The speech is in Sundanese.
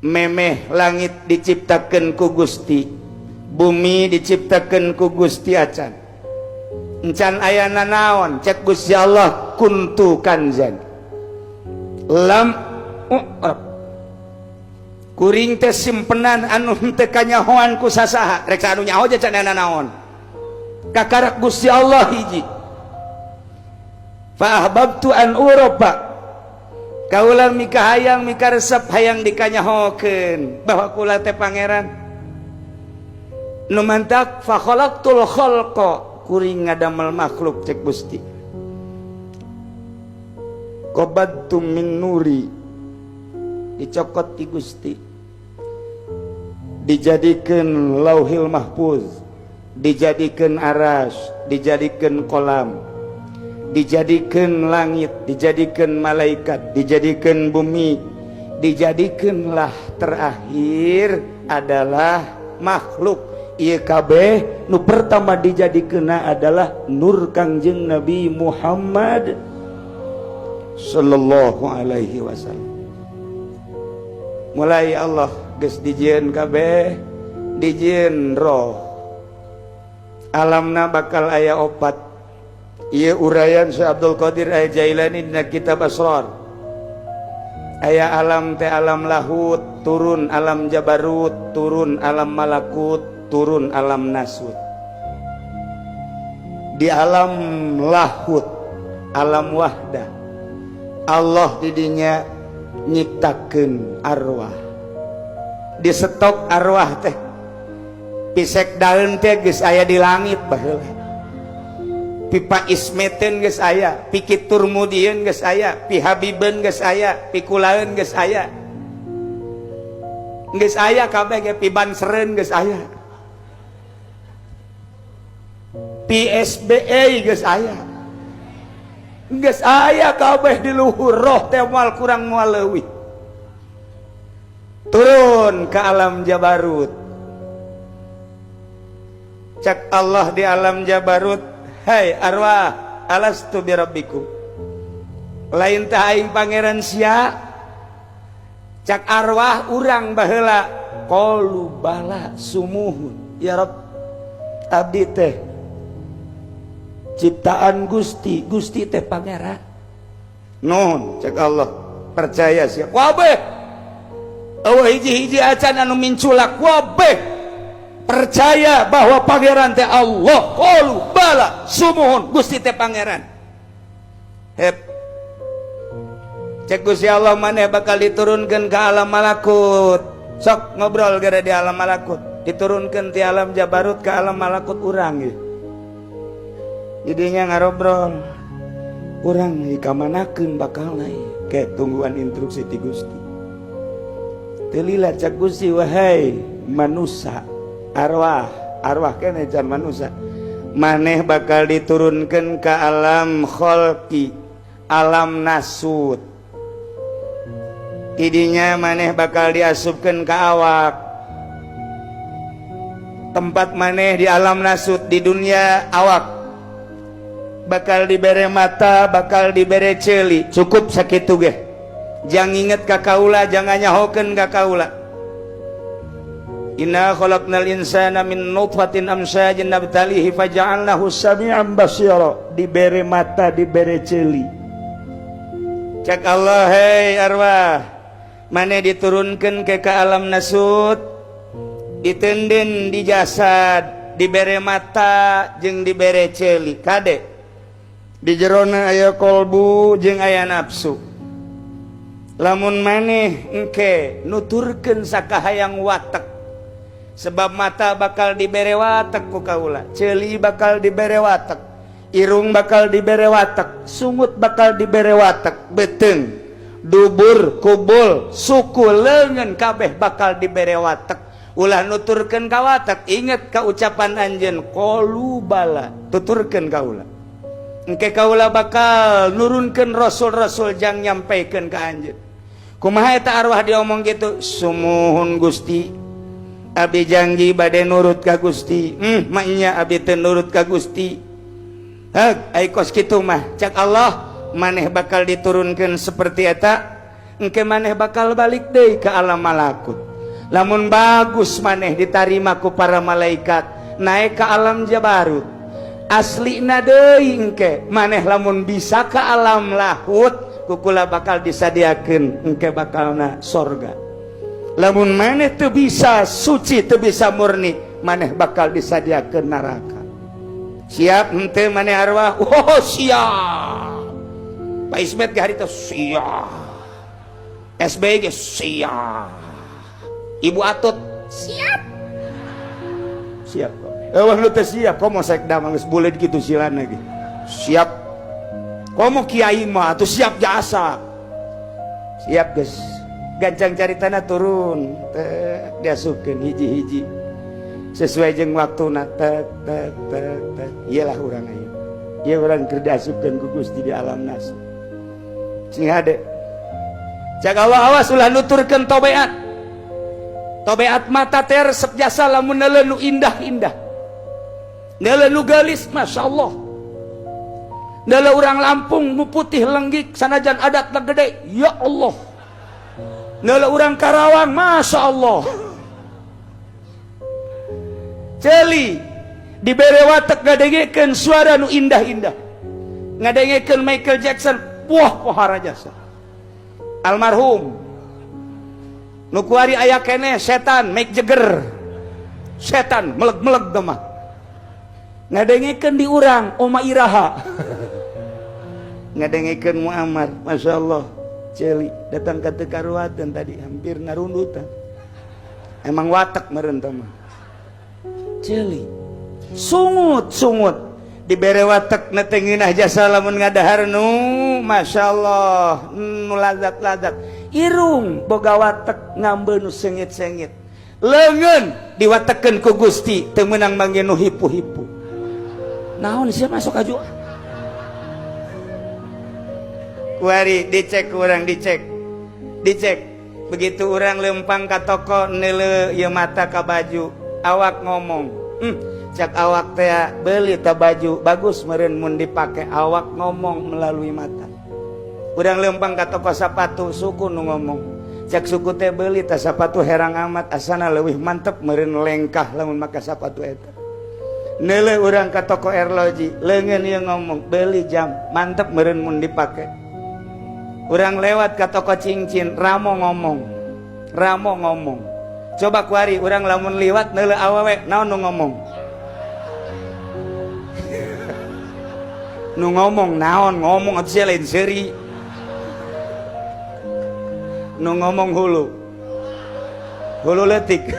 Memeh langit diciptakan ku Gusti, bumi diciptakan ku Gusti, acan encan aya nanaon, cek Gusti Allah, kuntu kanzan lam u'rab, kuring teh simpenan anu teu kanyahoan ku sasaha. Rek anu nyaho can aya nanaon, kakarak Gusti Allah hiji. Fa ahbabtu an urafa, kaula mika hayang, mika resep hayang dikanyahokeun bahwa kula teh pangeran nu mantak. Fa khalaqtul khalqa, kuring ngadamel makhluk, cek Gusti. Qabadtu min nuri, dicokot di Gusti, dijadikan Lauhil Mahfuz, dijadikan aras, dijadikan kolam, dijadikan langit, dijadikan malaikat, dijadikan bumi, dijadikanlah terakhir adalah makhluk. IKB nu pertama dijadikan adalah nur Kangjeng Nabi Muhammad Sallallahu Alaihi Wasallam. Mulai Allah geus dijieun kabeh, dijieun roh, alamna bakal aya opat. Ieu uraian Syekh Abdul Qadir Al Jailani dina kitab Asrar. Aya alam teh alam lahut, turun alam jabarut, turun alam malakut, turun alam nasut. Di alam lahut, alam wahdah, Allah didinya nyiptakeun arwah. Di stok arwah teh pisek daun teh geus aya di langit baheula, pi Pak Ismeten geus aya, pi Ki Turmudieun geus aya, pi Habiben geus aya, pi Kulaeun geus aya, geus aya kabeh ge, pi Bansereun geus aya, PSBE geus aya, geus aya kabeh di luhur. Roh teh moal kurang, moal leuwih. Turun ke alam jabarut. Cak Allah di alam jabarut, "Hai arwah, alastu birabbikum? Lain teh aing pangeran sia?" Cak arwah urang baheula, qalu bala sumuhun ya Rabb, abdi teh ciptaan Gusti, Gusti teh pangeran. Nuhun, cek Allah, percaya sia kabeh? Eueuh hiji-hiji acan anu minculak, kabeh percaya bahwa pangeran teh Allah. Qalu bala sumuhun, Gusti teh pangeran. Hep, cek Gusti Allah, maneh bakal diturunkan ke alam malakut. Sok ngobrol gara di alam malakut. Diturunkan di alam jabarut ke alam malakut urang gitu. Jadinya ngarobrol urang dikamanakeun bakal naik kayak tungguan instruksi ti Gusti. Telila, cak Gusti, wahai manusia, arwah, arwah kene can manusia, maneh bakal diturunkan ke alam kholki, alam nasut. Tidinya maneh bakal diasupkan ke awak. Tempat maneh di alam nasut di dunia awak bakal dibere mata, bakal dibere celi. Cukup sakitu ge. Jangan inget ka kaula, jangan nyahokeun ka kaula. Inna khalaqnal insana min nutfatin amsyajin nabtalihi faja'alnahu sami'an basira. Dibere mata, dibere celi. Cak Allah, hei arwah, maneh diturunkan ke alam nasut, ditenden di jasad, dibere mata jeung dibere celi. Kade, di jerona aya kolbu jeung aya nafsu. Lamun maneh engke nuturkeun sakahayang watek, sebab mata bakal dibere watek ku kaula, ceuli bakal dibere watek, irung bakal dibere watek, sungut bakal dibere watek, beteng, dubur, kubul, suku, lengan, kabeh bakal dibere watek. Ulah nuturkeun ka watek, inget ka ucapan anjeun, qalu bala, tuturkeun kaula. Engke kaula bakal nurunkeun rasul-rasul jang nyampaikan ka anjeun. Kumaha eta arwah diomong gitu? Sumuhun Gusti, abdi janji bade nurut ka Gusti. Maknya abdi teu nurut ka Gusti. Hek, ai kos kitu mah, cak Allah, maneh bakal diturunkan seperti eta. Engke maneh bakal balik deui ka alam malakut. Lamun bagus maneh ditarima ku para malaikat, naik ke alam jabarut. Aslina deui engke maneh lamun bisa ke alam lahut, kukula bakal disadiakeun engke bakalna sorga. Lamun maneh teu bisa suci, teu bisa murni, maneh bakal disadiakeun neraka. Siap henteu maneh arwah? Oh siap. Pak Ismet ge harita siap. SBY ge siap. Ibu Atut siap. Siap kok. Eueuh nu teu siap komo sekda mah geus buleud kitu silana ge. Siap. Komo kiai mah atuh siap jasa. Siap geus. Gancang caritana turun teh diasupkeun hiji-hiji. Sesuai jeung waktuna tek tek tek tek. Iyalah urang aya. Ieu urang keur diasupkeun ku Gusti di alam nas. Sing hade. Cak Allah awas ulah nuturkeun tobeat. Tobeat mata teh resep jasa lamun neuleuh nu indah-indah. Neuleuh nu geulis, Masya Allah. Neuleuh urang Lampung nu putih lenggik sanajan adatna gede, ya Allah. Neuleuh urang Karawang, Masya Allah. Ceuli dibere watek ngadengekeun suara nu indah-indah. Ngadengekeun Michael Jackson, wah pohara jasa. Almarhum nu kuari aya keneh setan Mick Jagger. Setan meleg-meleg mah. Ngadengekeun di urang Oma Iraha. Ngadengekeun Muammar, Masya Allah. Ceuli datang ka teu karuateun tadi hampir ngarundutan. Emang watek meureun teh mah. Ceuli sungut-sungut dibere watek na teh ngeunah jasa lamun ngadahar nu Masya Allah nu lazat-lazat. Irung boga watek ngambeul nu sengit-sengit. Leungeun diwatekeun ku Gusti teu meunang mangge nu hipu-hipu. Naon sia masuk aju? Kuari dicek urang dicek. Dicek. Begitu urang lempang ka toko neuleuh ieu mata ka baju, awak ngomong. Cak awak teh beli ta baju bagus meureun mun dipake, awak ngomong melalui mata. Urang lempang ka toko sapatu suku nu ngomong. Cak suku teh beli ta sapatu herang amat asana leuwih mantep meureun lengkah lamun make sapatu eta. Neuleuh urang ka toko erloji, leungeun ieu ngomong beli jam mantep meureun mun dipake. Urang lewat ka toko cincin, ramo ngomong. Ramo ngomong. Coba kuari urang lamun liwat neuleuh awewe naon nu ngomong? Nu ngomong naon ngomong atuh sia lain seuri. Nu ngomong hulu. Hulu leutik.